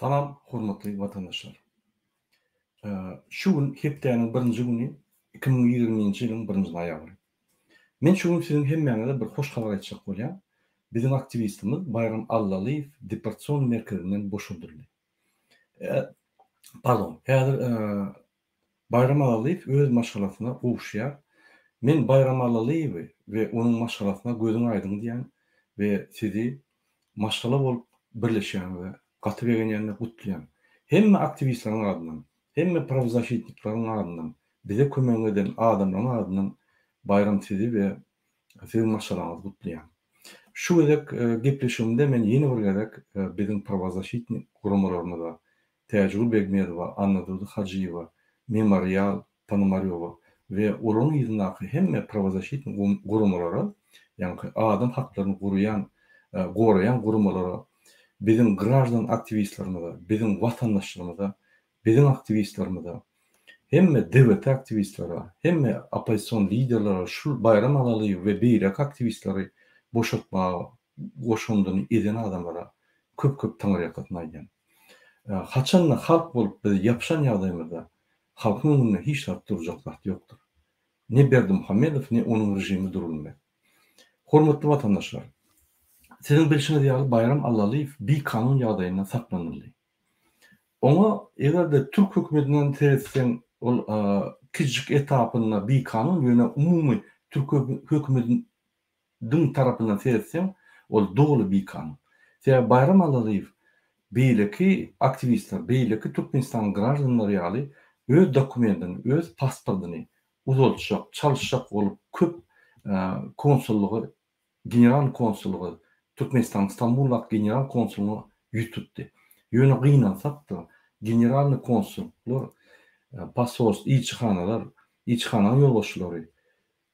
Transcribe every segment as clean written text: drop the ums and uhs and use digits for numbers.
Salam hormatly watandaşlar. Şu gün hepdäniň birinji güni 2020-nji ýylyň birinji noýabry. Men şu gün siziň hemmäňize bir hoş habar aýtjak bolýan. Biziň aktiwistimiz Baýram Allalyýew deportasion merkezinden boşadyldy. Pardon, häzir Baýram Allalyýew öz maşgalasyna gowuşýar. Men Baýram Allalyýewi we onuň maşgalasyna gözüň aýdyň diýýän we sizi maşgala bolup birleşýäňize gaty begenýän we gutlaýan. Hemme aktiwistleriň adyndan, hemme prawzaşitnikleriň adyndan, bize kömek eden adamlaryň adyndan Baýram sizi we siziň maşgalaňyzy gutlaýan. Şu gezek gepleşigimde men ýene bir gezek biziň prawozaşitnik guramalarymyza Täjigül Begmedowa, Annadurdy Hajyýewa, Memorial Ponomarýowa we olaryň yzyndaky hemme prawozaşitnik guramalara, ýaňky adam haklaryny gurýan, goraýan guramalara, biziň graždan aktiwistlerimize, biziň watandaşlarymyza, biziň aktiwistlerimize, hemme DWT aktiwistlere, hemme oppozision liderlere şul Baýram Alalyýew we beýleki aktiwistleri boşatmaga goşandyny eden adamlara köp-köp taňryýalkasyn aýdýan. Haçanda halk bolup biz ýapyşan ýagdaýymyzda halkyň öňünde hiç zat durjak zat ýokdur. Ne Berdimuhamedow ne onuň režimi durubilmez. Hormatly watandaşlar! Siziň bilşiňiz ýaly Baýram Allalyýew bikanun ýagdaýynda saklanyldy. Oňa eger-de türk hökümetinden seretseň ol kiçijik etapynda bikanun ýöne umumy türk hökümeti Diň tarapyndan seretseň, ol doly bikanun. Sebäbi Baýram Allalyýew beýleki aktiwistler, beýleki Türkmenistanyň graždanlary ýaly öz dokumentini, öz pasportyny uzaltjak, çalyşjak bolup köp konsullyga, generalnyý konsullyga, Türkmenistanyň Stambuldaky general konsullygyna ýüz tutdy. Ýöne gynansak-da, generalnyý konsullyklar, posolstw, ilçihanalar, ilçihananyň ýolbaşçylary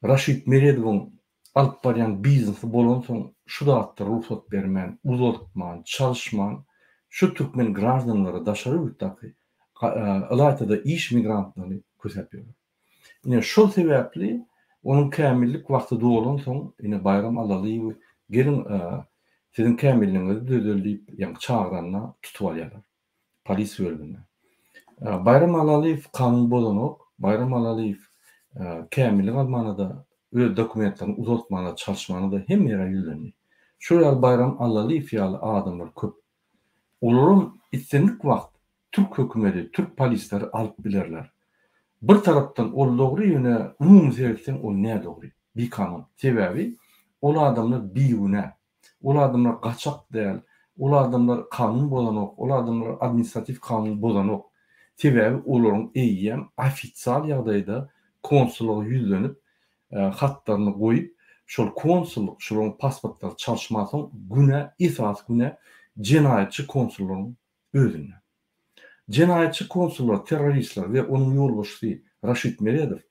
Raşid Meredowyň alyp barýan biznesi bolansoň şu zatlara rugsat bermän, uzaltman, çalyşman şu türkmen graždanlary daşary ýurtdaky ylaýta-da iş migrantlaryny kösäp ýörler. Ine şol sebäpli onuň kämillik wagty dolansoň ine Baýram Allalyýewi geliň siziň kämilligiňizi düzeli diýip ýaňky çagyranda tutup alýarlar. Polis bölüminde. Baýram Alalyýew kanun bozanok. Baýram Alalyýew kämillik almana-da, öz dokumentlerini uzaltmana çalyşmana-da hemme ýere ýüzlendi. Şol ýaly Baýram Allalyýew ýaly adamlar köp. Olaram islendik wagt türk hökümeti, türk polisleri alyp bilerler. Bir tarapdan ol dogry, ýöne umumy seretseň ol nädogry, bikanun. Sebäbi ol adamlar bigünä. Ol adamlar gaçak däl. Ol adamlar kanun bozanok. Ol adamlar administratiw kanun bozanok. Sebäbi olaryň eýýäm ofisial ýagdaýda konsullyga ýüzlenip, hatlaryny goýup, şol konsullyk şolaryň pasportlary çalyşmansoň günä, esasy günä jenaýatçy konsullaryň özünde. Jenaýatçy konsullar, terroristler we onuň ýolbaşçysy Raşid Meredow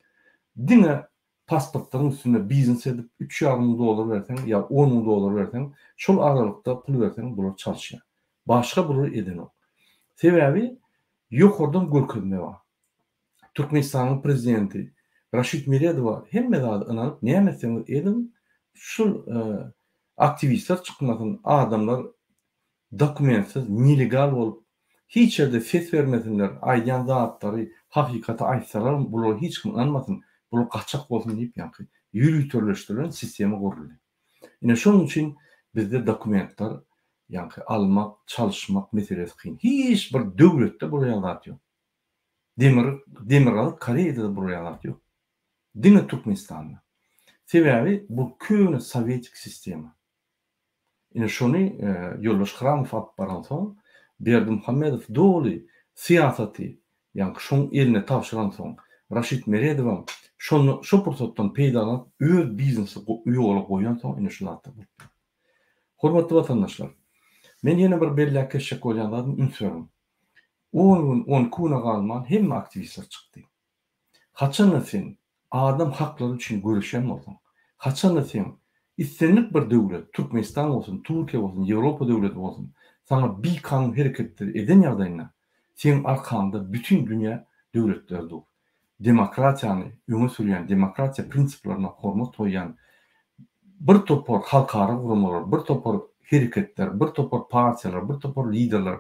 diňe Pasportlaryň üstünde biznes edip üç ýarym müň dollar berseň ýa on müň dollar berseň şol aralykda pul berseň bular çalyşýar. Başga bular edenok. Sebäbi ýokardan görkezme bar. Türkmenistanyň prezidenti Raşid Meredowa hemme zady ynanyp näme etseňiz ediň şul aktiwistler çykmasyn adamlar dokumentsiz nelegal bolup hiç ýerde ses bermesinler aýdýan zatlary hakykaty aýtsalaram bulara hiç kim ynanmasyn bular gaçak bolsun diýip ýaňky ýöriteleşdirilen sistema guruldy. Ine şonuň üçin bizde dokumentler ýaňky almak çalyşmak meselesi kyn. Hiç bir döwletde bular ýaly zat ýok. Demir Demirgazyk Koreýada-da bular ýaly zat ýok. Diňe Türkmenistanda. Sebäbi bu köne sowetik sistema. Ine şony Ýoldaş Hramow alyp baransoň, Berdimuhamedow doly syýasaty ýaňky şoň eline tabşyransoň, Raşid Meredowam şonda şo pursatdan peýdalanyp öz biznesi ýola goýansoň ine şu zatlar bolupdyr. Hormatly watandaşlar, men ýene bir belläp geçjek bolýan zadym üns beriň. On gün, on iki güne galman hemme aktiwistler çykdy. Haçanda sen adam haklary üçin göreşýän bolsaň, haçanda sen islendik bir döwlet, Türkmenistan bolsun, Türkiýe bolsun, Ýewropa döwleti bolsun, saňa bikanun hereketleri eden ýagdaýynda, seň arkaňda bütin dünýä döwletleri dur. Demokratiýany öňe sürýän, demokratiýa prinsiplerine hormat goýýan bir topar halkara guramalar, bir topar hereketler, bir topar partiýalar, bir topar liderler.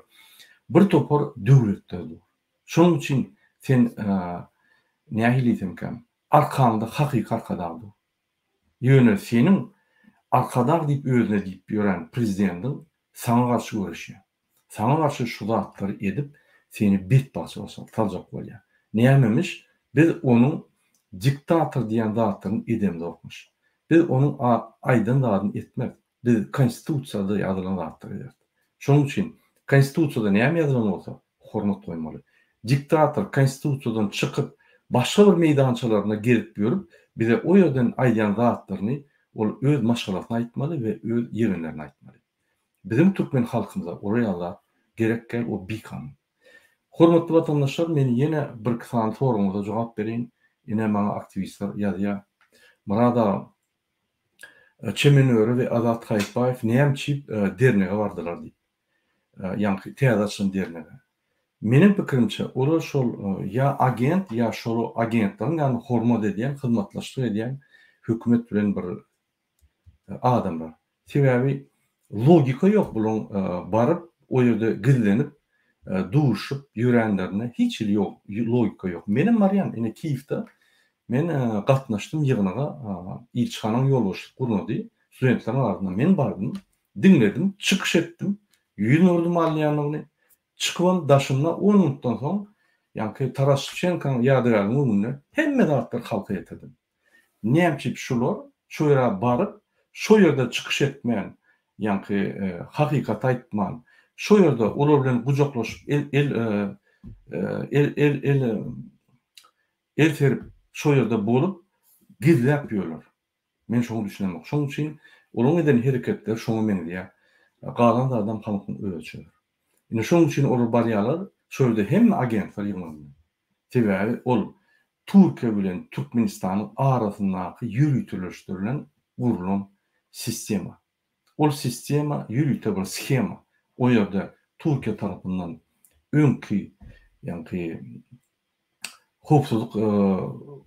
Bir topar döwletler dur. Şonuň üçin sen nähili diýsemkäm, arkaňda hakyky arkadag dur. Ýöne seniň arkadag diýip özüne diýip ýören prezidendiň saňa garşy göreşýär. Saňa garşy şu zatlary edip seni betbagtçylyga saljak bolýar. Nämemiş biz onuň diktator diýen zatlaryny edemzokmyş. Biz onuň aýdan zadyny etmeris. Biz konstitusiýada ýazylan zatlary ederis. Şonuň üçin konstitusiýada näme ýazylan bolsa hormat goýmaly. Diktator konstitusiýadan çykyp başga bir meýdançalarynda gezip ýörüp bize o ýerden aýdýan zatlaryny ol öz maşgalasyna aýtmaly we öz ýegenlerine aýtmaly. Biziň türkmen halkymyza olar ýaly zat gerek däl o bikanun. Hormatly watandaşlar men ýene birki sany soragyňyza jogap bereýin ine maňa aktiwistler ýazýar Myrat agam Çemen Öre we Azat Haýytbaýew näme üçin dernege bardylar diýip ýaňky täze açylan dernege. Meniň pikirimçe olar şol ýa agent ýa şol agentleriň ýanynda hormat edýän hyzmatlaşlyk edýän hökümet bilen bir adamlar. Sebäbi logika ýok bulaň baryp o ýerde gizlenip duşup ýöränlerinde hiç hili ýok logika ýok. Menem barýan ine Kiýewde men gatnaşdym ýygnaga ilçihanaň ýolbaşçysy gurnady studentleriň arasynda men bardym diňledim çykyş etdim ýüzüne urdum alynýandygyny çykybam daşynda on minutdan soň ýaňky Taras Şewçenkoň ýadygärliginiň öňünde hemme zatlary halka ýetirdim. Nämçip şular şo ýere baryp, şo ýerde çykyş etmän, ýaňky hakykaty aýtman, şo ýerde olar bilen gujaklaşyp el el el el el el serip şo ýerde bolup gizläp ýörler. Men şoňa düşünemok. Şoň üçin olaryň eden hereketleri şoňa meňzeýär. Galan zadam halkyň özi çözer. Ine şoň üçin olar barýarlar, şo ýerde hemme agentler ýygnandy. Sebäbi ol Türkiýe bilen Türkmenistanyň arasyndaky ýöriteleşdirilen gurlan sistema. Ol sistema ýörite bir shema. O ýerde Türkiýe tarapyndan öňki ýaňky howpsuzlyk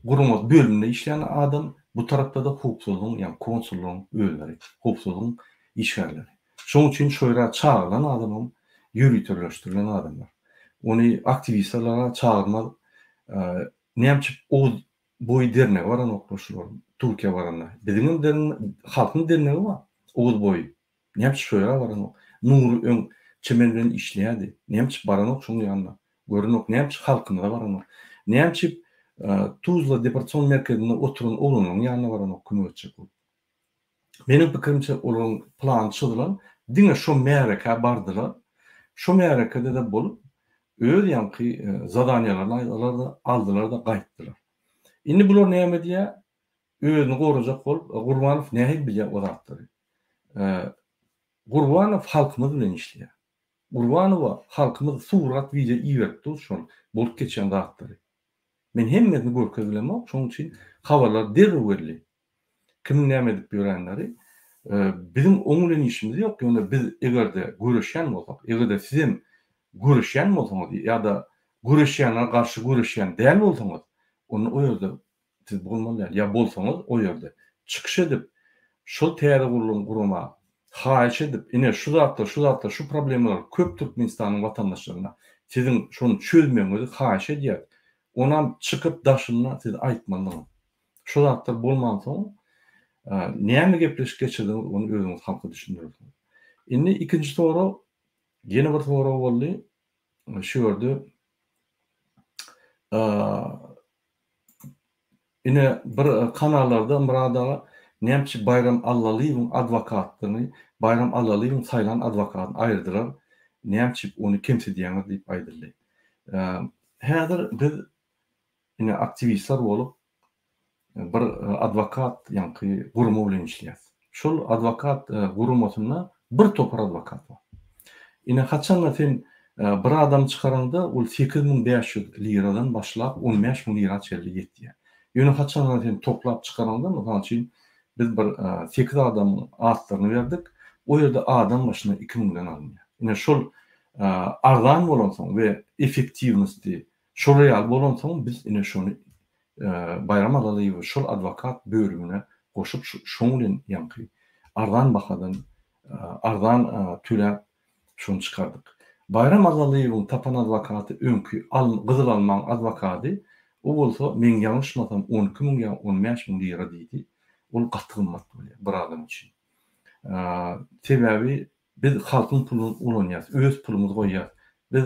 guramasy bölüminde işleýän adam, bu tarapda-da howpsuzlygyň ýagny konsullygyň özleri, howpsuzlygyň işgärleri. Şonuň üçin şo ýere çagyrylan adamam ýöriteleşdirilen adamlar. Ony aktiwistler çagyrmaz. Näme üçin Oguz boýy dernegi baranoklar şular Türkiýä baranda. Biziňem derň halkyň dernegi bar Oguz boýy. Näme üçin şo ýere baranok. Nury öň Çemen bilen işleýärdi. Näme üçin baranok şoň ýanyna. Görenok. Näme üçin halkymyza baranok. Näme üçin Tuzla deportasion merkezinde oturan oglanlaryň ýanyna baranok kömek etjek bolup. Meniň pikirimçe olaryň plany çyzylan, diňe şo märekä bardylar. Şo märekede-de bolup, öz ýaňky zadaniýalaryny aýdylar-da, aldylar-da gaýtdylar. Indi bular näme edýär? Özüni gorajak bolup, Gurbanow nähili bilýär o zatlary? Gurbanow halkymyz bilen işleýär. Gurbanowa halkymyz surat, wideo iberip dur şol bolup geçýän zatlary. Men hemmesini görkezip bilemok, şonuň üçin habarlar derrew geldi. Kimiň näme edip ýörenleri biziň oň bilen işimiz ýok, ýöne biz eger-de göreşýän bolsak, eger-de sizem göreşýän bolsaňyz ýa-da göreşýänlere garşy göreşýän däl bolsaňyz, onda o ýerde siz bolmaly däl. Ýa bolsaňyz o ýerde çykyş edip, şol täze gurlan gurama haýyş edip, ine şu zatlar, şu zatlar, şu problemalar köp Türkmenistanyň watandaşlaryna, siziň şony çözmegiňizi haýyş edýäris. Onam çykyp daşynda siz aýtmalydyňyz. Şu zatlar bolmansoň, näme gepleşik geçirdiňiz, ony özüňiz halka düşündirersiňiz. Indi ikinji sorag, ýene bir sorag boldy. Şu ýerde ine bir kanallarda Myrat aga näme üçin Baýram Allalyýewiň adwokatlygyny, Baýram Allalyýewiň saýlan adwokatyny aýyrdylar, näme üçin ony kemsidýäňiz diýip aýdyldy. Häzir biz Ine aktiwistler bolup bir adwokat ýaňky gurama bilen işleýäs. Şol adwokat guramasynda bir topar adwokat bar. Ine haçanda sen bir adamy çykaraňda ol 8500 liradan başlap 15000 lira çenli ýetýär. Ýöne haçanda sen toplap çykaraňda mysal üçin biz bir 8 adamyň atlaryny berdik. O ýerde adam başyna 2000-den alynýar. Ine şol arzan bolansoň we effektiwnosti Şolar ýaly bolansoň biz ine şony Baýram Alalyýewi şol adwokat bölümine goşup şoň bilen ýaňky arzan bahadan arzan töläp şony çykardyk. Baýram Allalyýewiň tapan adwokaty öňki Gyzyl almaň adwokady, o bolsa meň ýalňyşmasam 12 müň ýa 15 müň lira diýdi. Ol gaty gymmat bolýar bir adam üçin. Sebäbi biz halkyň puluny ulanýas, öz pulumyzy goýýas. Biz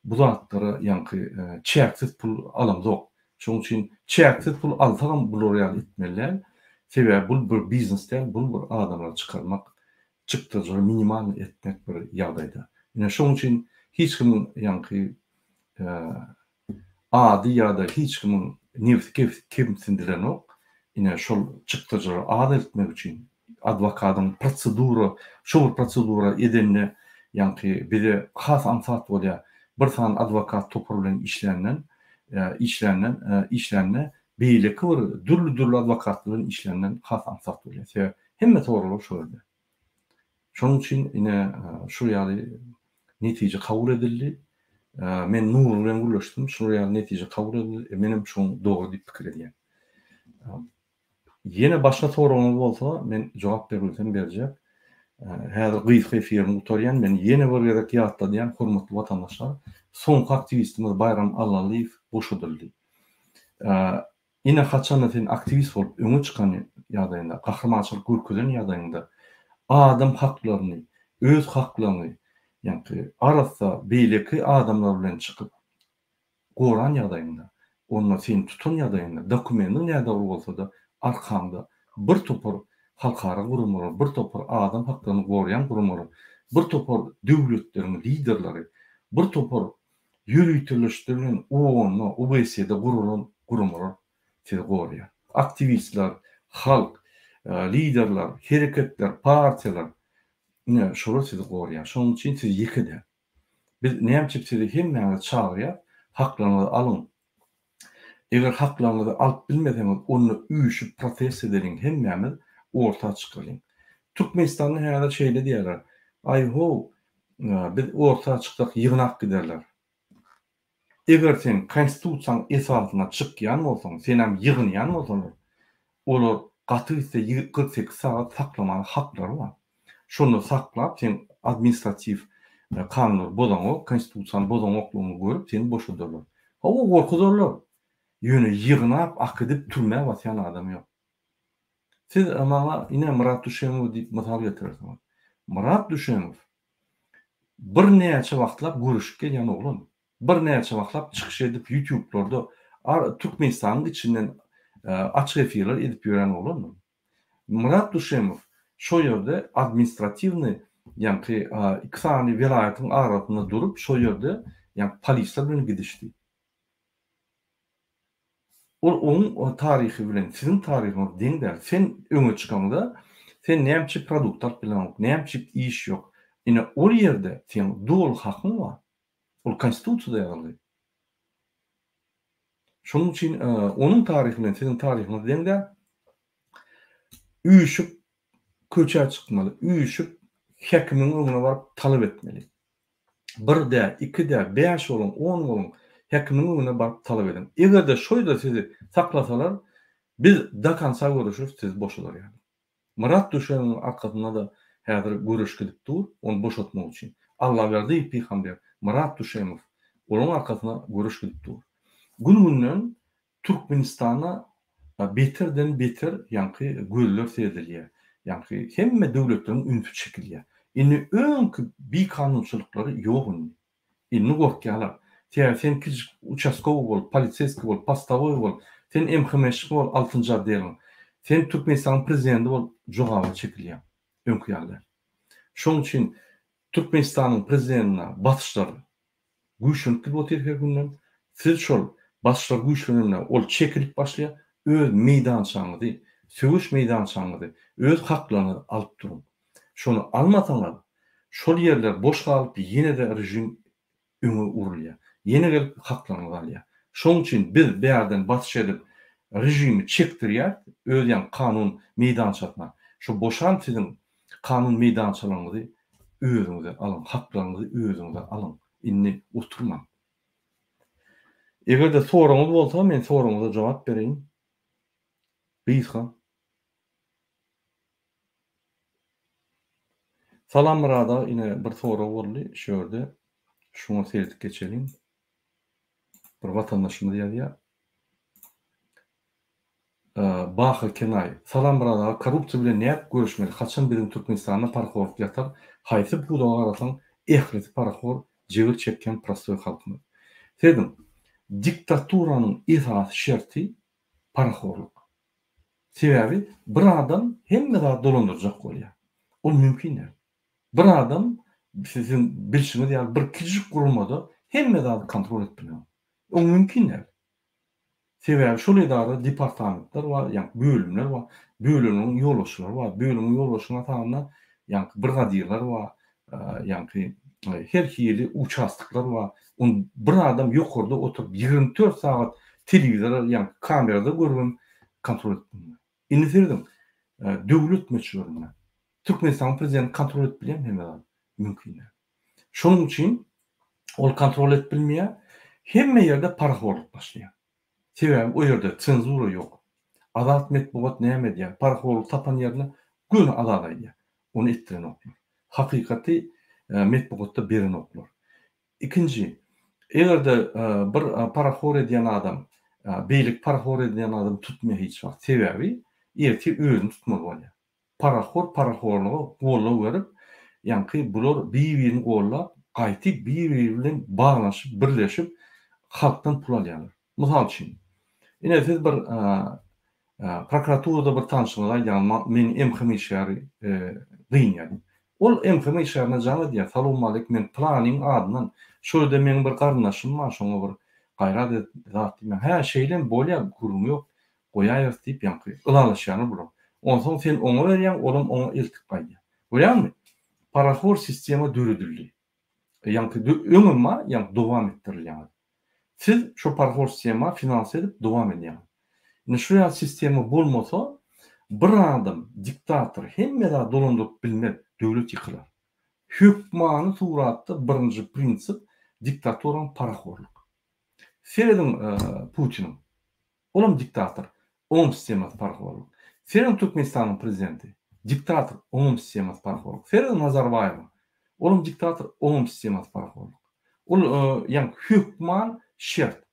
bu zatlara ýaňky çäksiz pul alamzok. Şonuň üçin çäksiz pul alsagam bular ýaly etmeli däl. Sebäbi bul bir biznes däl, bul bir adamlary çykarmak, çykdajylary minimalnyý etmek bir ýagdaýda. Ine şonuň üçin hiç kimiň ýaňky ady ýa-da hiç kimiň nebsi kemsindilenok. Ine şol çykdajylary az eltmek üçin adwokadyň prosedura, şo bir prosedura edende ýaňky bize has aňsat bolýar. Bir sany adwokat topar bilen işländen, işländen, işlände beýleki bir dürli-dürli adwokatlar bilen işländen has aňsat bolýar. Sebäbi hemme soraglar şo ýerde. Şonuň üçin ine şu ýaly netije kabul edildi. Men Nury bilen gürleşdim. Şular ýaly netije kabul edildi. Menem şoň dogry diýip pikir edýän. Ýene başga soragyňyz bolsa, men jogap berbilsem berjek. Häzir gysga efirimi gutarýan. Men ýene bir gezek ýatladýan, hormatly watandaşlar, soňky aktiwistimiz Baýram Allalyýew boşadyldy. Ine haçanda sen aktiwist bolup öňe çykan ýagdaýyňda, gahrymançylyk görkezen ýagdaýyňda adam haklaryny, öz haklaryňy, ýaňky arassa beýleki adamlar bilen çykyp goran ýagdaýyňda, onda seni tutan ýagdaýyňda, dokumendiň nädogry bolsa-da arkaňda bir topar halkara guramalar, bir topar adam haklaryny goraýan guramalar, bir topar döwletleriň liderleri, bir topar ýöriteleşdirilen OON-da, OBSE-de guralan guramalar sizi goraýar. Aktiwistler, halk, liderler, hereketler, partiýalar, ine, şolar sizi goraýar. Şonuň üçin siz ýeke däl. Biz näme üçin sizi hemmäňizi çagyrýas, haklaryňyzy alyň. Eger haklaryňyzy alyp bilmeseňiz, onda üýşüp protest edeliň hemmämiz, orta çykalyň. Türkmenistanda häzir şeýle diýýärler, Aý-how, biz orta çyksak ýygnak giderler. Eger sen konstitusiýaň esasynda çykýan bolsaň, senem ýygnaýan bolsalar, olar gaty gitse 48 sagat saklamaga haklary bar. Şonda saklap sen administratiw kanunlary bozaňok, konstitusiýany bozaňoklygyňy görüp seni boşadarlar. Hawa gorkuzarlar. Ýöne ýygnap akidip türmä basýan adam ýok. Siz maňa ine Myrat Düşemowy diýip mysal getirersiňiz. Myrat Düşemow birnäçe wagtlap göreşip gelýän oglan. Birnäçe wagtlap çykyş edip ýutublarda Türkmenistanyň içinden açyk efirler edip ýören oglan. Myrat Düşemow şo ýerde administratiwnyý ýaňky iki sany welaýatyň arasynda durup şo ýerde ýaňky polisler bilen gidişdi. Ol oň taryhy bilen siziň taryhyňyz deň däl. Sen öňe çykaňda sen nämçe produkt alyp bileňok, nämçe iş ýok. Ine ol ýerde seň doly hakyň bar. Ol konstitusiýada ýazylgy. Şonuň üçin onuň taryhy bilen siziň taryhyňyz deň däl. Üýşüp köçä çykmaly, üýşüp häkimiň öňüne baryp talap etmeli. Bir däl, iki däl, bäş boluň, on boluň, häkimiň öňüne baryp talap ediň. Eger-de şo ýerde sizi saklasalar, biz do konca göreşeris, sizi boşadar ýaly. Myrat Düşegiň arkasynda-da häzir göreş gidip dur, ony boşatmak üçin. Allaberdiýew pygamber, Myrat Düşemow, olaryň arkasynda göreş gidip dur. Gün-günden Türkmenistana beterden beter ýaňky gözler seredilýär. Ýaňky hemme döwletleriň ünsi çekilýär. Indi öňki bikanunçylyklary ýok indi. Indi gorkýarlar. Sebäbi sen kiçijik uçastkowy bol, poliseýskiý bol, postowoý bol, sen MHM-şnik bol altynjy otdeliň, sen Türkmenistanyň prezidenti bol jogaba çekilýäň. Öňki ýaly däl. Şonuň üçin Türkmenistanyň prezidentine basyşlar Güýçlenip gidip otyr her günden. Siz şol basyşlar güýçlenende ol çekilip başlaýar. Öz meýdançaňyzy, söweş meýdançaňyzy, öz haklaryňyzy alyp duruň. Şony almasaňyz, şol ýerler boş galyp ýene-de režim öňe urulýar. Ýene gelip haklaryňyzy alýar. Şonuň üçin biz bärden basyş edip režimi çekdirýäris öz ýaňky kanun meýdançasyna. Şo boşan siziň Kanun meýdançalaryňyzy özüňize alyň, haklaryňyzy özüňize alyň, indi oturmaň. Eger-de soragyňyz bolsa, men soragyňyza jogap bereýin. Gysga. Salam Myrat aga ine bir sorag boldy şu ýerde şuňa seredip geçeliň. Bir watandaşymyz ýazýar. Baha Kenaý, Salam Myrat aga korrupsiýa bilen nädip göreşmeli haçan biziň Türkmenistanda parahorluk ýatar haýsy pudaga garasaň ählisi parahor jebir çekýän prostoý halkymyz. Serediň diktaturanyň esasy şerti parahorluk. Sebäbi bir adam hemme zady dolandyrjak bolýar. Ol mümkin däl. Bir adam siziň bilşiňiz ýaly bir kiçijik guramada hemme zady kontrol edip bilenok. O mümkin däl. Sebäbi şol edarada departamentler bar, ýaňky bölümler bar, bölümleriň ýolbaşçylary bar, bölümiň ýolbaşçynyň aşagynda ýaňky brigadirler bar, ýaňky her hili uçastoklar bar. Ony bir adam ýokarda oturyp 24 sagat telewizora ýaňky kamerada görübem kontrol edip bilmeýär. Indi serediň, döwlet möçberinde Türkmenistanyň prezidenti kontrol edip bilýärmi hemme zady? Mümkin däl. Şonuň üçin ol kontrol edip bilmeýär. Hemme ýerde parahorluk başlaýar. Sebäbi o ýerde senzura ýok. Azat metbugat näme edýär? Parahorlyk tapan ýerinde göni azat aýdýar. Ony etdirenoklar. Hakykaty metbugatda berenoklar. Ikinji, eger-de bir parahor edýän adam beýleki parahor edýän adamy tutmaýar hiç wagt. Sebäbi ertir özüni tutmaly bolýar. Parahor parahorlyga goldaw berip, ýaňky bular bir-birini goldap, gaýty bir-biri bilen baglanyşyp, birleşip, halkdan pul alýarlar. Mysal üçin, ine siz bir prokuraturada bir tanşyňyza aýdýaňyz, meni MHM işgäri gynýar diýip. Ol MHM işgärine jaň edýär, salowmaleýkim, men pylanyň adyndan, şo ýerde meň bir garyndaşym bar, şoňa bir gaýrat et zat diýmäň. Hä, şeýlemi, bolýar, gürrüň ýok. Goýaýarys diýip ýaňky ylalaşýarlar bular. Onsoň sen oňa berýäň, olam oňa eltip gaýdýar. Görýäňmi? Parahor sistema döredildi. Ýaňky öňem bar, ýaňky dowam etdirilýär. Siz şo parahor sistema finans edip dowam edýäňiz. Indi şu ýaly sistema bolmasa, bir adam, diktator hemme zady dolandyryp bilmez, döwlet ýykylar. Hökmany suratda birinji prinsip diktaturanyň parahorlyk. Serediň Putiniň. Olam diktator. Oňam sistemasy parahorlyk. Serediň Türkmenistanyň prezidenti. Diktator. Oňam sistemasy parahorlyk. Serediň Nazarbaýewa. Olam diktator. Oňam sistemasy parahorlyk. Ol ýaňky hökman şert.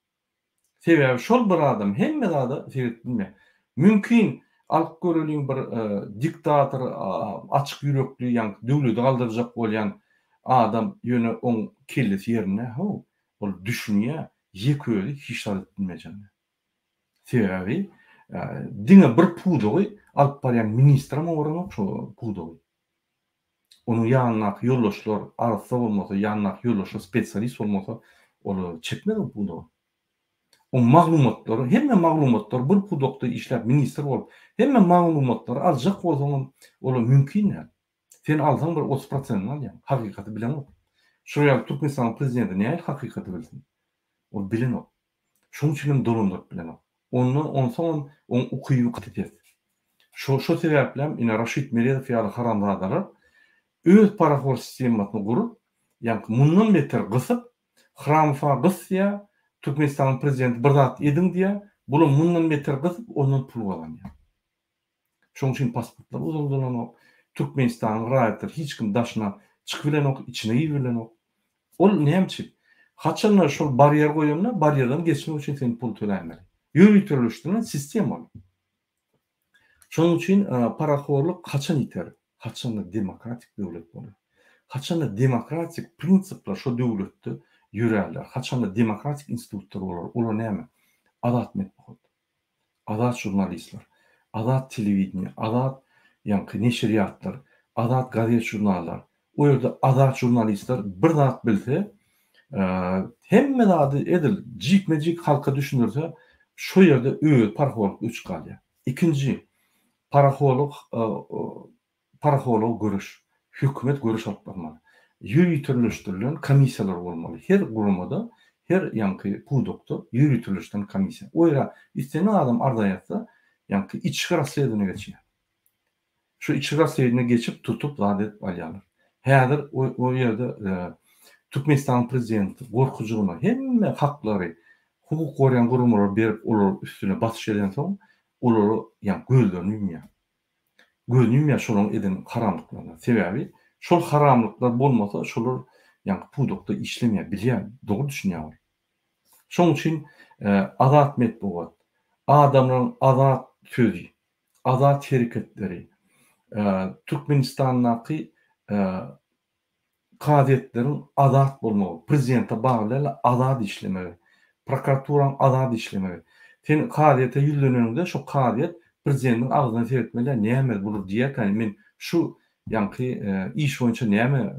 Sebäbi şol bir adam hemme zada seredip bilmeýär. Mümkin alyp göreliň bir diktator açyk ýürekli ýaňky döwledi galdyrjak bolýan adam ýöne oň kellesi ýerinde how. Ol düşünýär Ýeke özi hiç zat edip bilmejegini. Sebäbi diňe bir pudagy alyp barýan ministrem oňaranok şo pudagy. Onuň ýanyndaky ýoldaşlar arassa bolmasa, ýanyndaky ýoldaşlar spesialist bolmasa, ol çekmez o pudagy. O maglumatlary, hemme maglumatlary bir pudakda işläp ministr bolup, hemme maglumatlary aljak bolsaňam, ol mümkin däl. Sen alsaň bir 30 prosentini alýaň. Hakykaty bileňok. Şol ýaly Türkmenistanyň prezidenti nähili hakykaty bilsin? Ol bilenok. Şoň üçin hem dolandyryp bilenok. Ondan onsoňam oň ukyby gaty pes. Şo şo sebäplem ine Raşid Meredow ýaly haramzadalar öz parahor sistemasyny gurup, ýaňky mundan beter gysyp, Hramowa gys diýýär, Türkmenistanyň prezidenti bir zat ediň diýýär, bulam mundan beter gysyp ondan pul gazanýar. Şonuň üçin pasportlar uzaldylanok. Türkmenistanyň raýatlary hiç kim daşyna çykyp bilenok, içine girip bilenok. Ol näme üçin? Haçanda şol barýer goýanda, barýerden geçmek üçin sen pul töläýmeli. Ýöriteleşdirilen sistema ol. Şonuň üçin parahorluk haçan ýiter? Haçanda demokratik döwlet bolar. Haçanda demokratik prinsipler şo döwletde ýörärler. Haçanda demokratik institutlar bolar. Olar näme? Azat metbugat. Azat žurnalistler, azat telewideniýe, azat ýaňky neşirýatlar, azat gazet-žurnallar. O ýerde azat žurnalistler bir zat bilse, hemme zady edil jikme-jik halka düşündirse, şo ýerde özi parahorluk öçüp galýar. Ikinji, parahorluk Parahorluga göreş. Hökümet göreş alyp barmaly. Ýöriteleşdirilen komissiýalar bolmaly. Her guramada, her ýaňky pudakda ýöriteleşdirilen komissiýa. O ýere islendik adam arza ýazsa, ýaňky içki rasledowaniýa geçýär. Şu içki rasledowaniýa geçip, tutup, zat edip alýarlar. Häzir o o ýerde Türkmenistanyň prezidenti gorkujygyna hemme haklary hukuk goraýan guramalara berip, olar üstüne basyş edensoň, olara ýaňky gözlerini ýumýar. Gözüni ýumýar şolaryň eden haramlyklaryna. Sebäbi. Şol haramlyklar bolmasa şolar ýaňky pudakda işlemeýär, bilýär, dogry düşünýär ol. Şoň üçin azat metbugat, adamlaryň azat sözi, azat hereketleri, Türkmenistandaky kazyýetleriň azat bolmagy, prezidente bagly däl-de azat işlemegi, prokuraturanyň azat işlemegi. Sen kazyýete ýüzleneniňde şo kazyýet prezidentiň agzyna seretmeli däl, näme bular diýerkä men şu ýaňky iş boýunça näme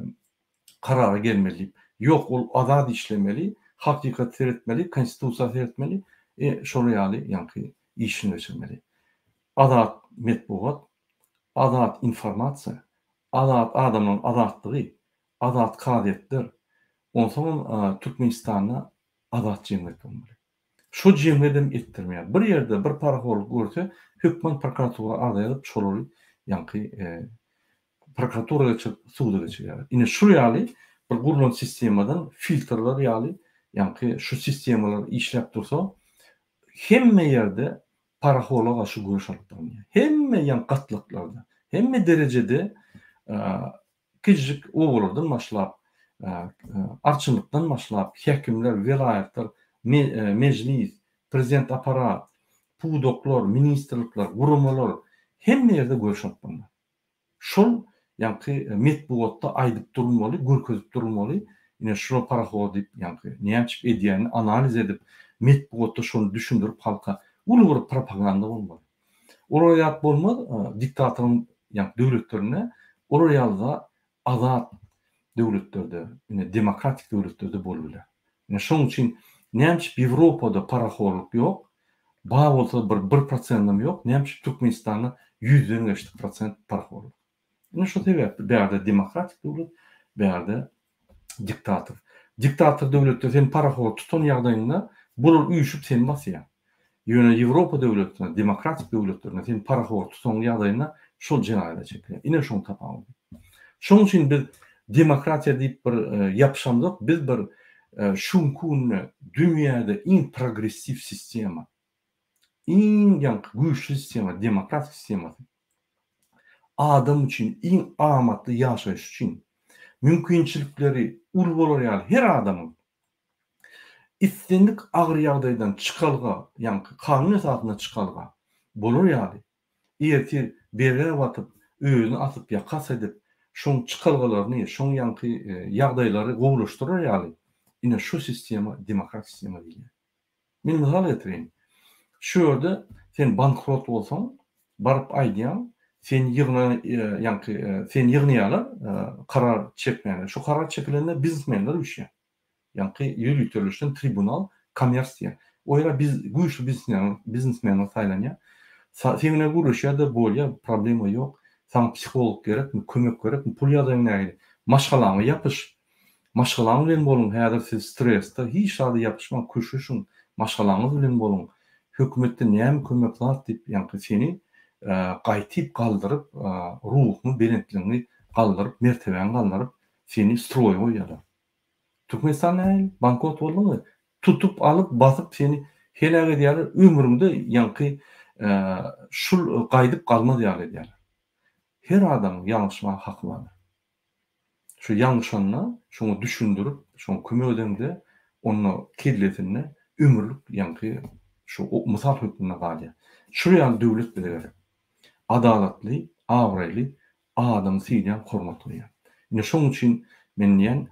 karara gelmeli diýip. Ýok, ol azat işlemeli, hakykata seretmeli, konstitusiýa seretmeli, e şolar ýaly ýaňky işini geçirmeli. Azat metbugat, azat informasiýa, azat adamlaryň azatlygy, azat kazyýetler, onsoňam Türkmenistanda azat jemgyýet bolmaly. Şo jemgyýedem etdirmeýär. Bir ýerde bir parahorlyk görse, hökman prokuratura arza ýazyp, şolary ýaňky prokuratura geçirip, suda geçirýärler. Ine şul ýaly bir gurlan sistemadan filtrler ýaly ýaňky şu sistemalar işläp dursa, hemme ýerde parahorlyga garşy göreş alyp barylýar. Hemme ýaňky gatlaklarda, hemme derejede kiçijik obalardan başlap, arçynlykdan başlap, häkimler, welaýatlar, mejlis, prezident apparat, pudaklar, ministrlikler, guramalar hemme ýerde göreş alyp barylýar. Şol ýaňky metbugatda aýdyp durmaly, görkezip durmaly, ine şular parahor diýip ýaňky näçip edýänini analiz edip, metbugatda şony düşündirip halka uly bir propaganda bolmaly. Olar ýat bolmaz, diktatoryň ýaňky döwletlerinde olar ýaly zat azat döwletlerde, ine demokratik döwletlerde bolup biler. Ine şoň üçin näme üçin Ýewropada parahorluk ýok, bar bolsa bir bir prosendem ýok, näme üçin Türkmenistanda ýüzden geçdi prosent parahorluk. Ine şo sebäpli bärde demokratik döwlet, bärde diktator. Diktator döwletde sen parahor tutan ýagdaýyňda bular üýşüp seni basýar. Ýöne Ýewropa döwletinde, demokratik döwletlerinde sen parahor tutan ýagdaýynda şol jenaýata çekilýär. Ine şoň tapawudy. Şoň üçin biz demokratiýa diýip bir ýapyşamzok, biz bir şu günki günde dünýäde iň progressiw sistema, iň ýaňky güýçli sistema demokratik sistemasy. Adam üçin iň amatly ýaşaýyş üçin mümkinçilikleri uly bolar ýaly her adamyň islendik agyr ýagdaýdan çykalga, ýaňky kanun esasynda çykalga bolar ýaly, ertir bergä batyp, özüni asyp ýa kast edip, şoň çykalgalaryny, şoň ýaňky ýagdaýlary gowulaşdyrar ýaly, ine şu sistema demokratik sistema diýilýär. Men mysal getireýin. Şu ýerde sen bankrot bolsaň, baryp aýdýaň, seni ýygna ýaňky seni ýygnaýarlar karar çekmäne. Şu karar çekilende biznesmenler üýşýär. Ýaňky ýöriteleşen tribunal komers diýýär. O ýere biz güýçli biznesmenler saýlanýar. Seň bilen gürleşýär-de bolýar, problema ýok. Saňa psiholog gerekmi, kömek gerekmi, pul ýagdaýyň nähili? Maşgalaňa ýapyş. Maşgalaň bilen boluň häzir siz stresde hiç zada ýapyşmaň köşeşiň maşgalaňyz bilen boluň hökümetden näme kömek zat diýip ýaňky seni gaýtyp galdyryp ruhuňy belentligiňi galdyryp mertebäňi galdyryp seni stroýa goýýarlar. Türkmenistan nähili bankrot bolduňmy tutup alyp basyp seni heläk edýärler ömrüňde ýaňky şul gaýdyp galmaz ýaly edýärler. Her adamyň ýalňyşmaga haky bardyr. Şu ýalňyşanda şoňa düşündirip, şoňa kömek edeňde, onda kellesinde ömürlik ýaňky şu mysal hökmünde galýar. Şul ýaly döwlet bize gerek. Adalatly, abraýly, adamy sylaýan, hormat goýýan. Ine şoň üçin men diýýän,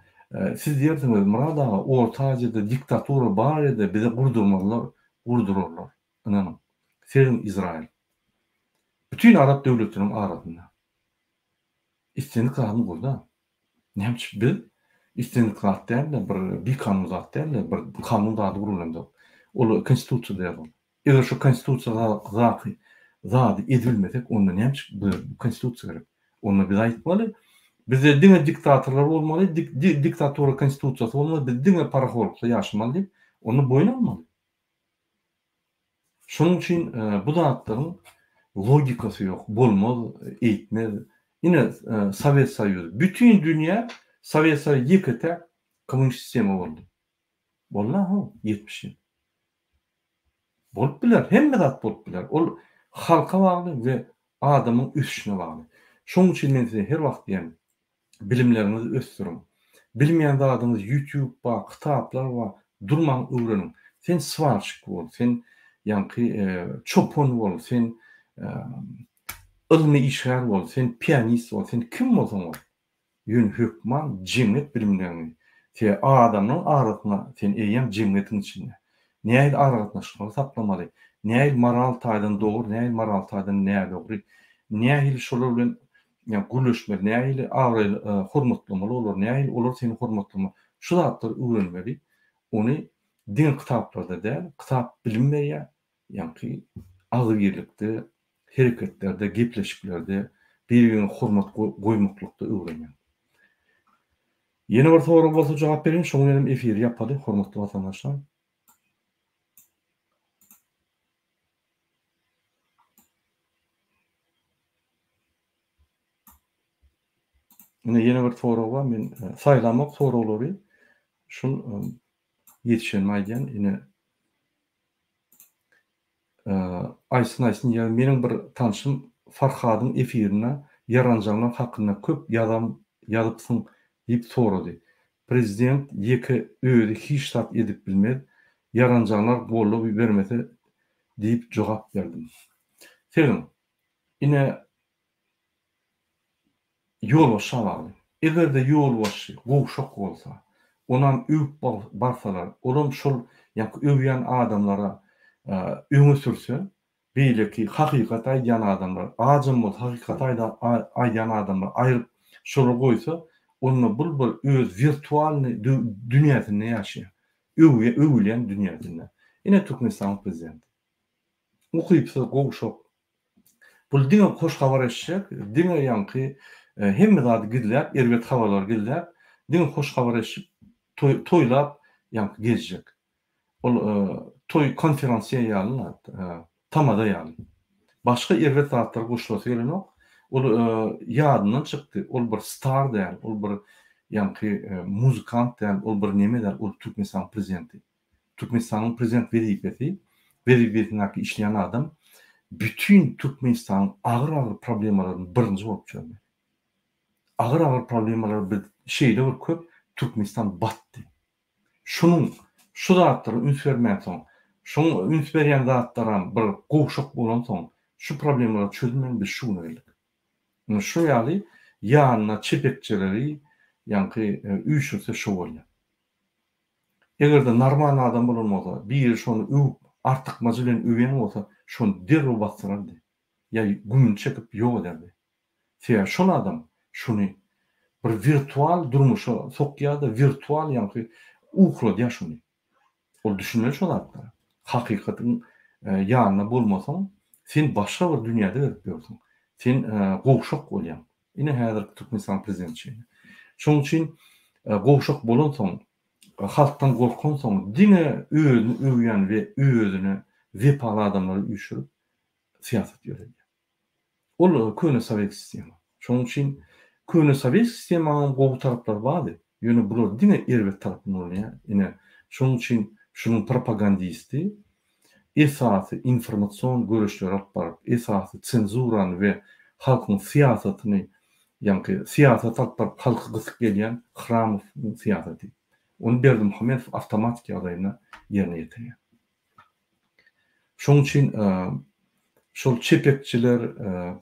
siz diýersiňiz, Myrat aga, Orta Aziýada diktatura bar ýerde bize gurdurmazlar, gurdurarlar. Ynanyň. Serediň Izrail. Bütin arap döwletleriniň arasynda. Islendik zadyny gurda. Näme üçin biz islendik zat däl-de, bir bikanun zat däl-de, bir kanun zady gurulandyr. Ol konstitusiýada ýazylan. Eger şu konstitusiýadaky zady edibilmesek, onda näme üçin bize bu konstitusiýa gerek? Onda biz aýtmaly, bizde diňe diktatorlar bolmaly, diktatura konstitusiýasy bolmaly, biz diňe parahorlukda ýaşamaly diýip, onda boýun almaly. Şonuň üçin bu zatlaryň logikasy ýok, bolmaz, eýtmez. Ine, Sowet Soýuzy, bütin dünýä Sowet Soýuzy ýeke-täk kommunist sistema boldy. Boldy-a, 70 ýyl. Bolup biler, hemme zat bolup biler. Ol halka bagly we adamyň ösüşine bagly. Şonuň üçin men size her wagt diýýän, Bilimleriňizi ösdüriň. Bilmeýän zadyňyz YouTube bar, kitaplar bar, durmaň öwreniň. Sen swarşik bol, sen ýaňky çopan bol, sen ylmy işgär bol, sen pianist bol, sen kim bolsaň bol. Ýöne hökman jemgyýet bilimleriňi, se adamlaryň arasynda sen eýýäm jemgyýetiň içinde. Nähili aragatnaşyklary saklamaly, nähili moral taýdan dogry, nähili moral taýdan nädogry, nähili şolar bilen ýa gürleşmeli, nähili abraýly hormatlamaly olary, nähili olar seni hormatlamaly, şu zatlary öwrenmeli. Ony diňe kitaplarda däl, kitap bilim berýär, ýaňky agzybirlikde, hereketlerde, gepleşiklerde, bir-biriňe hormat goýmaklykda öwrenýäň. Ýene bir sorag bolsa jogap bereýin, şoň bilenem efiri ýapaly, hormatly watandaşlar. Ine ýene bir sorag bar. Men e, saýlamok soraglary. Şul e, ýetişenimi aýdýan. Ine e, aýtsyn aýtsyn ýa meniň bir tanşym Farhadyň efirine ýaranjaňlar hakynda köp ýazan ýazypsyň diýip sorady. Prezident ýeke özi hiç zat edip bilmez, ýaranjaňlar goldaw bermese diýip jogap berdim. Sebiň, ine ýolbaşça bagly. Eger-de ýolbaşçy gowşak bolsa, onam öwüp barsalar, olam şol ýaňky öwýän adamlara öňe sürse, beýleki hakykaty aýdýan adamlar, ajam bolsa hakykaty aýdýan adamlar aýryp şolar goýsa, onda bul bir öz wirtualnyý dünýäsinde ýaşaýar. Öwýä, öwülýän dünýäsinde. Ine Türkmenistanyň prezidenti. Ukypsyz, gowşak. Bul diňe hoş habar eşitjek, diňe ýaňky hemme zady gizläp, erbet habarlary gizläp, diňe hoş habar eşidip, toý, toýlap ýaňky gezjek. Ol toý konferansiýe ýaly zat, tamada ýaly. Başga erbet zatlar goşulasy gelenok. Ol ýadyndan çykdy. Ol bir star däl, ol bir ýaňky muzykant däl, ol bir neme däl, ol Türkmenistanyň prezidenti. Türkmenistanyň prezident wezipesi, wezipesindäki işleýän adam bütin Türkmenistanyň agyr-agyr problemalaryny birinji bolup çözmeli. Agyr-agyr problemalar biz şeýle bir köp, Türkmenistan batdy. Şunuň, şu zatlara üns bermänsoň, şoň üns berýän zatlaram bir gowşak bolansoň, şu problemalar çözülmän biz şu güne geldik. Ine şu ýaly ýanyna çepekçeleri ýaňky üýşürse şo bolýar. Eger-de normal adam bolan bolsa, biri şony öwüp, artykmajy bilen öwýän bolsa, şony derrew basdyrardy. Ýa gümüni çekip ýok ederdi. Sebäbi şol adam şuny bir wirtual durmuşa sokýar-da, wirtual ýaňky ukladýar şuny. Ol düşünmeli şo zatlara. Hakykatyň ýanynda bolmasaň, sen başga bir dünýäde gezip ýörsüň. Sen gowşak bolýaň. Ine häzirki Türkmenistanyň prezidenti şeýle. Şonuň üçin gowşak bolansoň, halkdan gorkansoň diňe özüni öwýän we özüne wepaly adamlary üýşürip syýasat ýöredýär. Ol köne sowet sistema. Şonuň üçin köne sowet sistemanyň gowy taraplary bardy. Ýöne bular diňe erbet tarapyny ulanýar. Ine, şonuň üçin şunuň propagandisti esasy informasion göreşleri alyp baryp, esasy senzurany we halkyň syýasatyny, ýaňky syýasat alyp baryp halky gysyp gelýän Hramowyň syýasaty. Ony Berdimuhamedow awtomatik ýagdaýynda ýerine ýetirýär. Şonuň üçin şol çepekçiler,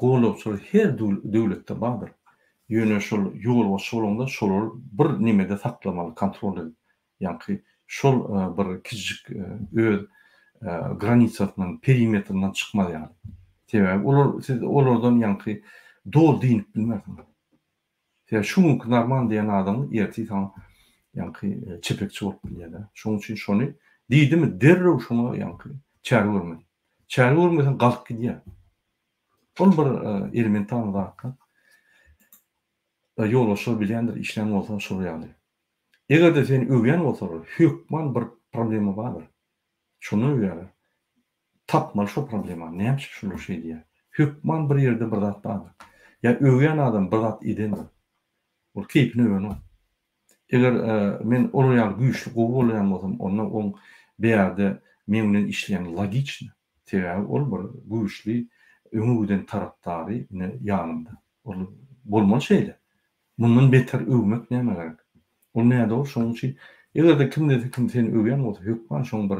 golawçylar her döwletde bardyr. Ýöne şol ýolbaşçy bolanda şolary bir nemede saklamaly, kontrol edip. Ýaňky şol bir kiçijik öz granisasyndan, perimetrinden çykmaz ýaly. Sebäbi olar siz olardan ýaňky doly dynyp bilmersiňiz. Sebäbi şu günki normal diýen adamyň ertir saňa ýaňky çepekçi bolup bilýär-de. Şonuň üçin şony diýdimi derrew şoňa ýaňky çäre görmeli. Çäre görmeseň galyp gidýär. Ol bir elementarny zatlar. Ýolbaşçylar bilýändir, işlän bolsa şol ýaly. Eger-de seni öwýän bolsalar, hökman bir problema bardyr. Şondan öwýärler. Tapmaly şo problemany, näme üçin şular şeý diýýär? Hökman bir ýerde bir zat bardyr. Ýa öwýän adam bir zat edendir. Ol keýpine öwenok. Eger men olar ýaly güýçli gowy bolýan bolsam, onda oň bärde meň bilen işleýäni logiçno. Sebäbi ol bir güýçli öňe giden tarapdary ine ýanymda. Ol bolmaly şeýle. Mundan beter öwmek nämä gerek? Ol nädogry şonuň üçin eger-de kimdese kim seni öwýän bolsa hökman şoň bir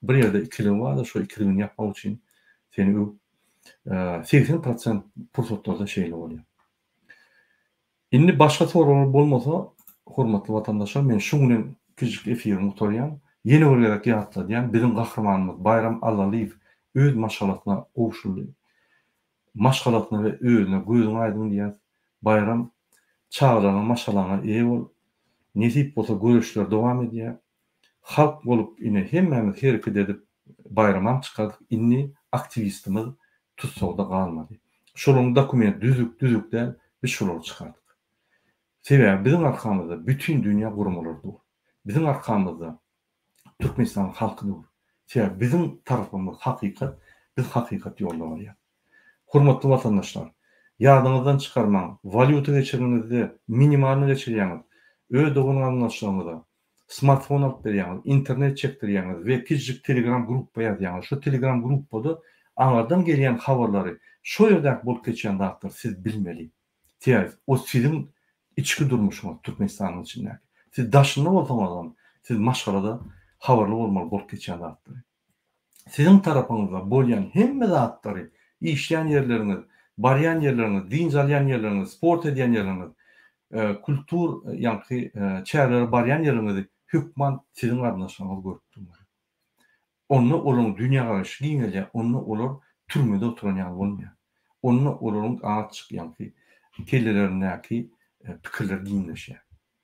bir ýerde ikiligi bardyr şo ikiligini ýapmak üçin seni öwüp 80 prosent pursatlarda şeýle bolýar. Indi başga soraglar bolmasa hormatly watandaşlar men şu günem kiçijik efirimi gutarýan. Ýene bir gezek ýatladýan biziň gahrymanymyz Baýram Allalyýew öz maşgalasyna gowşuldy. Maşgalasyna we özüne gözüň aýdyň diýýäs. Baýram çagalaryňa maşgalaňa eýe bol. Nesip bolsa göreşler dowam edýär. Halk bolup ine hemmämiz hereket edip Baýramam çykardyk indi aktiwistimiz tussagda galmady. Şolaryň dokument düzük düzük däl biz şolary çykardyk. Sebäbi biziň arkamyzda bütin dünýä guramalary dur. Biziň arkamyzda Türkmenistanyň halky dur. Sebäbi biziň tarapymyz hakykat, biz hakykat ýolda barýas. Hormatly watandaşlar, ýadyňyzdan çykarmaň, walýuta geçireniňizde minimalny geçirýäňiz, öz dogan-garyndaşlaryňyza smartfon alyp berýäňiz, internet çekdirýäňiz we kiçijik telegram gruppa ýazýaňyz. Şo telegram gruppada aňyrdan gelýän habarlary, şo ýerdäki bolup geçýän zatlary siz bilmeli. Sebäbi o siziň içki durmuşyňyz Türkmenistanyň içindäki. Siz daşynda bolsaňyzam, siz maşgalada habarly bolmaly bolup geçýän zatlary. Siziň tarapyňyzda bolýan hemme zatlary, işleýän ýerleriňiz, barýan ýerleriňiz, dynç alýan ýerleriňiz, sport edýän ýerleriňiz, kultur ýaňky çärelere barýan ýerleriňizi hökman siziň garyndaşlaryňyz görüp durmaly. Onda olaryň dünýägaraýşy giňelýär, onda olar türmede oturan ýaly bolmaýar. Onda olaryň azajyk ýaňky kellelerindäki pikirler giňleşýär.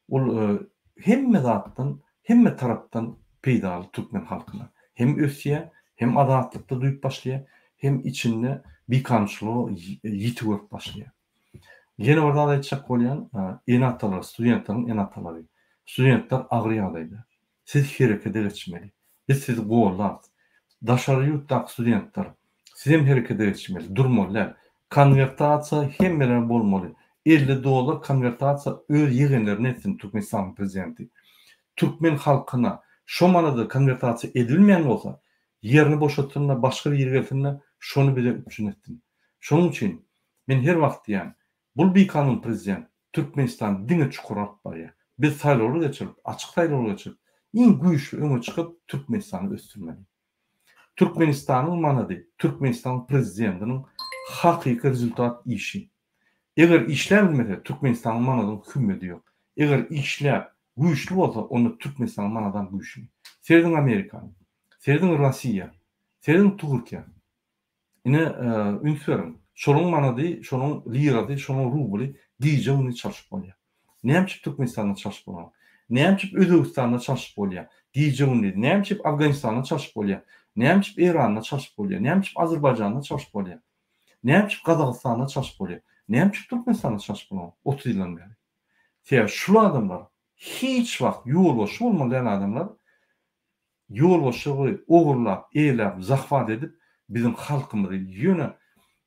Ol hemme zatdan, hemme tarapdan peýdaly türkmen halkyna. Hem ösýär, hem azatlykda duýup başlaýar, hem içinde bikanunçylygy ýiti görüp başlaýar. Ýene bir zat aýtjak bolýan, ene-atalar, studentleriň ene-atalary. Studentler agyr ýagdaýda. Siz herekete geçmeli. Biz sizi gollarys. Daşary ýurtdaky studentler, sizem herekete geçmeli, durmaly däl. Konwertasiýa hemmelere bolmaly. 50 dollar konwertasiýa öz ýegenlerine etsin Türkmenistanyň prezidenti. Türkmen halkyna şo manada konwertasiýa edilmeýän bolsa, ýerini boşatsyn-da, başga biri gelsin-de, şony bize üpjün etsin. Şonuň üçin men her wagt diýýän, bul bikanun prezident Türkmenistan diňe çukura alyp barýar. Biz saýlawlar geçirip, açyk saýlawlar geçirip, iň güýçli öňe çykyp Türkmenistany ösdürmeli. Türkmenistanyň manady, Türkmenistanyň prezidentiniň hakyky rezultat işi. Eger işläbilmese Türkmenistanyň manadyň hümmedi ýok. Eger işläp, güýçli bolsa onda Türkmenistanyň manadam güýçli. Serediň Amerikany. Serediň Rossiýa. Serediň Türkiýä. Ine, üns beriň, şolaň manady, şolaň lirasy, şolaň rubly gije-gündiz çalşyp bolýar. Näme üçin Türkmenistanda çalşyp bolanok? Näme üçin Özbegistanda çalşyp bolýar gije-gündiz? Näme üçin Afganistanda çalşyp bolýar? Näme üçin Eýranda çalşyp bolýar? Näme üçin Azerbaýjanda çalşyp bolýar? Näme üçin Gazagystanda çalşyp bolýar? Näme üçin Türkmenistanda çalşyp bolanok 30 ýyldan bäri? Sebäbi şul adamlar hiç wagt ýolbaşçy bolmaly däl adamlar Ýolbaşçylygy ogurlap, eýläp, zahwat edip, biziň halkymyzy ýöne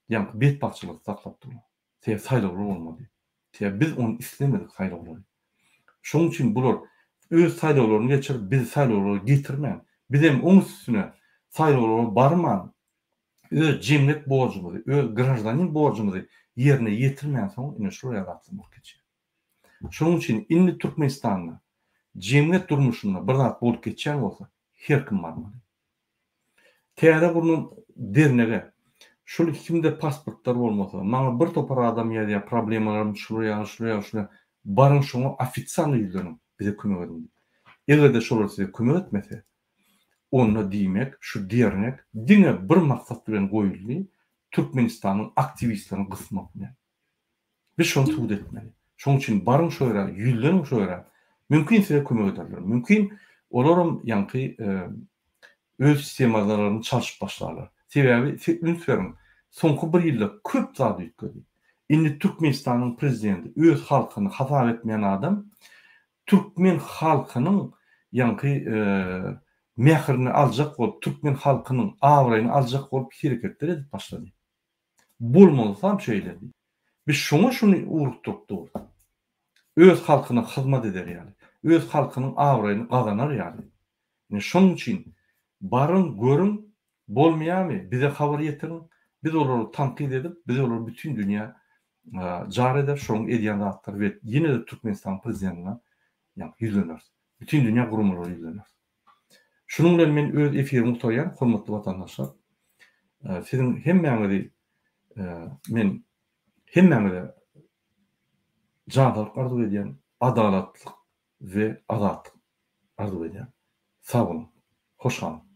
ýaňky betbagtçylykda saklap durlar. Sebäbi saýlawlar bolmady. Sebäbi biz ony islemedik saýlawlary. Şonuň üçin bular öz saýlawlaryny geçirip, bizi saýlawlara getirmän, bizem oň üstüne saýlawlara barman, öz jemgyýet borjumyzy, öz graždanin borjumyzy ýerine ýetirmänsoň ine şular ýaly zatlar bolup geçýär. Şonuň üçin indi Türkmenistanda jemgyýet durmuşynda bir zat bolup geçýän bolsa, her kim barmaly. Täze gurlan dernege şul kimde pasportlar bolmasa, maňa bir topar adam ýazýar, problemalarym şular ýaly, şular ýaly, şular ýaly. Baryň şoňa ofitsialny ýüzleniň, bize kömek ediň diýip. Eger-de şolar size kömek etmese, onda diýmek şu dernek diňe bir maksat bilen goýuldy, Türkmenistanyň aktiwistlerini gysmak bilen. Biz şony subut etmeli. Şonuň üçin baryň şo ýere, ýüzleniň şo ýere. Mümkin size kömek ederler. Mümkin olaram ýaňky öz sistemalaryny çalşyp başlarlar. Sebäbi siz üns beriň, soňky bir ýylda köp zat üýtgedi. Indi Türkmenistanyň prezidenti öz halkyny hasap etmeýän adam türkmen halkynyň ýaňky mähirini aljak bolup, türkmen halkynyň abraýyny aljak bolup hereketler edip başlady. Bolmalysam şeýledi. Biz şoňa şuny ugrukdyryp durus. Öz halkyna hyzmat eder ýaly, öz halkynyň abraýyny gazanar ýaly. Ine şonuň üçin baryň, görüň, bolmaýarmy, bize habar ýetiriň, biz olary tankyt edip, biz olary bütin dünýä jar ederis, şolaryň edýän zatlary we ýene-de Türkmenistanyň prezidentine ýüzleneris. Bütin dünýä guramalara ýüzleneris. Şunuň bilen men öz efirimi gutarýan, hormatly watandaşlar. Siziň hemmäňizi men hemmäňize jan saglyk arzuw edýän, adalatlyk we azatlyk arzuw edýän. Sag boluň. Hoş galyň.